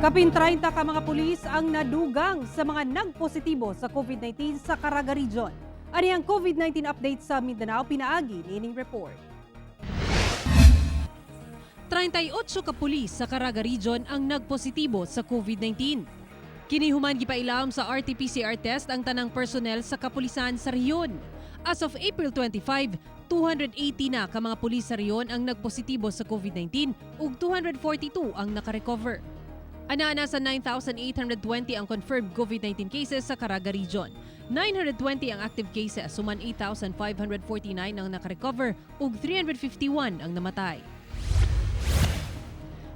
Kapin 30 ka mga pulis ang nadugang sa mga nagpositibo sa COVID-19 sa Caraga Region. Ani ang COVID-19 update sa Mindanao pinaagi niining report. 38 ka pulis sa Caraga Region ang nagpositibo sa COVID-19. Kini human gipailawom sa RT-PCR test ang tanang personnel sa kapulisan sa rehiyon. As of April 25, 280 na ka mga pulis sa rehiyon ang nagpositibo sa COVID-19 ug 242 ang nakarecover. Ana-ana sa 9,820 ang confirmed COVID-19 cases sa Caraga Region. 920 ang active cases, human 8,549 ang nakarecover ug 351 ang namatay.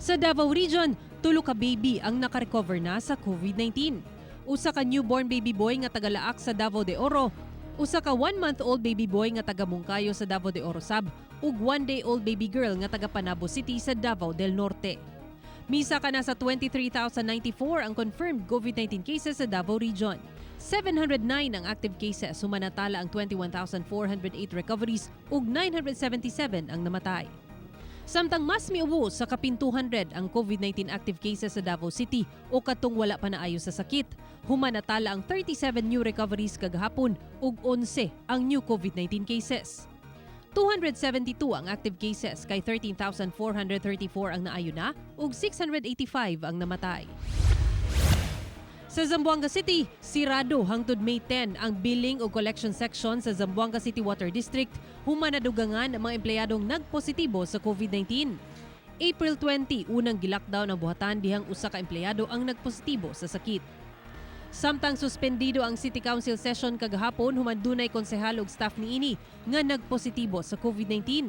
Sa Davao Region, tulo ka baby ang nakarecover na sa COVID-19. Usa ka newborn baby boy nga taga Laak sa Davao de Oro, usa ka 1-month-old baby boy nga taga Monkayo sa Davao de Oro sab, ug 1-day-old baby girl nga taga Panabo City sa Davao del Norte. Misa ka na sa 23,094 ang confirmed COVID-19 cases sa Davao Region. 709 ang active cases, human natala ang 21,408 recoveries ug 977 ang namatay. Samtang mas miubo sa kapin 200 ang COVID-19 active cases sa Davao City o katong wala pa naayo sa sakit. Human natala ang 37 new recoveries kagahapon ug 11 ang new COVID-19 cases. 272 ang active cases kay 13,434 ang naayo na ug 685 ang namatay. Sa Zamboanga City, sirado hangtod May 10 ang billing ug collection section sa Zamboanga City Water District human nadugangan ang mga empleyadong nagpositibo sa COVID-19. April 20, unang gilockdown ang buhatan dihang usa ka empleyado ang nagpositibo sa sakit. Samtang suspendido ang City Council session kagahapon human dunay konsehal ug staff niini nga nagpositibo sa COVID-19.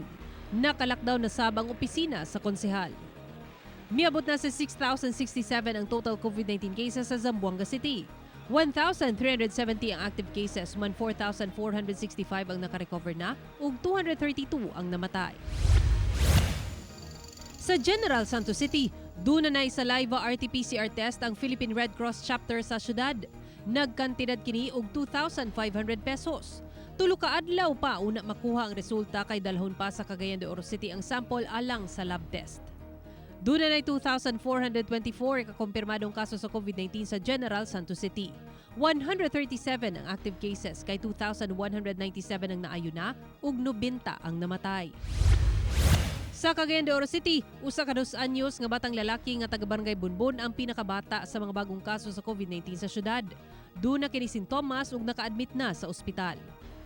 Naka-lockdown na sab ang opisina sa konsehal. Miabot na sa 6,067 ang total COVID-19 cases sa Zamboanga City. 1,370 ang active cases, human 4,465 ang nakarecover na ug 232 ang namatay. Sa General Santos City, duna na saliva RT-PCR test ang Philippine Red Cross chapter sa syudad. Nagkantidad kini og 2,500 pesos. Tulo ka adlaw pa una makuha ang resulta kay dalhon pa sa Cagayan de Oro City ang sample alang sa lab test. Duna na 2,424 kakumpirmadong kaso sa COVID-19 sa General Santos City. 137 ang active cases kay 2,197 ang naayo na ug 90 ang namatay. Sa Cagayan de Oro City, usa ka 2 anyos nga batang lalaki nga taga Barangay Bunbun ang pinakabata sa mga bagong kaso sa COVID-19 sa syudad. Duna kini sintomas ug naka-admit na sa ospital.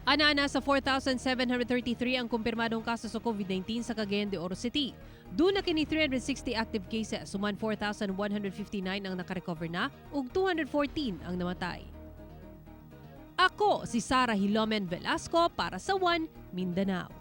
Ana-ana sa 4,733 ang kumpirmadong kaso sa COVID-19 sa Cagayan de Oro City. Duna kini 360 active cases, human 4,159 ang nakarecover na ug 214 ang namatay. Ako si Sara Hilomen Velasco para sa One Mindanao.